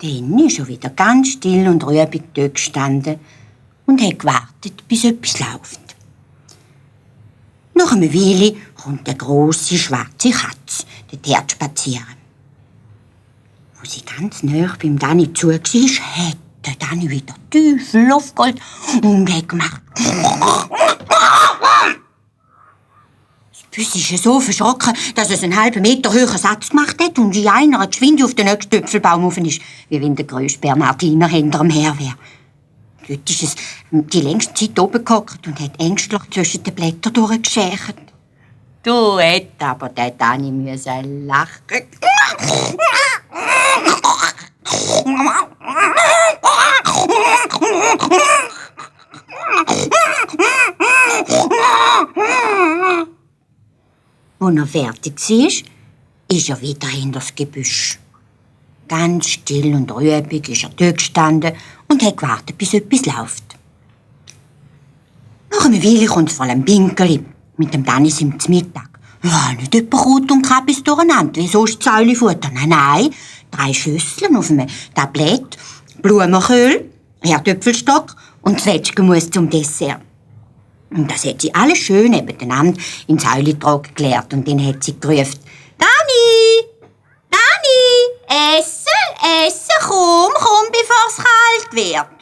Dann ist er wieder ganz still und ruhig dort gestanden und hat gewartet, bis etwas läuft. Nach einer Weile kommt eine grosse schwarze Katze dort spazieren. Wo sie ganz nahe beim Danny zu war, hat der Danny wieder Teufel aufgeholt und hat gemacht. Das Büsi ist so verschrocken, dass es einen halben Meter hohen Satz gemacht hat und in einer geschwind auf den nächsten Tüpfelbaum rauf ist, wie wenn der grösste Bernhardiner hinter dem her wäre. Dort ist es die längste Zeit oben gehockt und hat ängstlich zwischen den Blättern durchgeschächert. Du hättest aber der Danny müssen lachen. Als er fertig war, ist er wieder hinter das Gebüsch. Ganz still und ruhig ist er dort gestanden und hat gewartet, bis etwas läuft. Nach einer Weile kommt vor allem Binkeli mit dem Danny zum Mittag. Ja, nicht etwa Kraut und Kabis durcheinander, wie sonst Säulefutter. Nein, 3 Schüsseln auf einem Tablett, Blumenkohl, Herdöpfelstock und Zwetschgenmus zum Dessert. Und das hat sie alles schön nebeneinander ins Säuletrog geleert und dann hat sie gerufen: Dani! Dani! Essen, komm, bevor es kalt wird.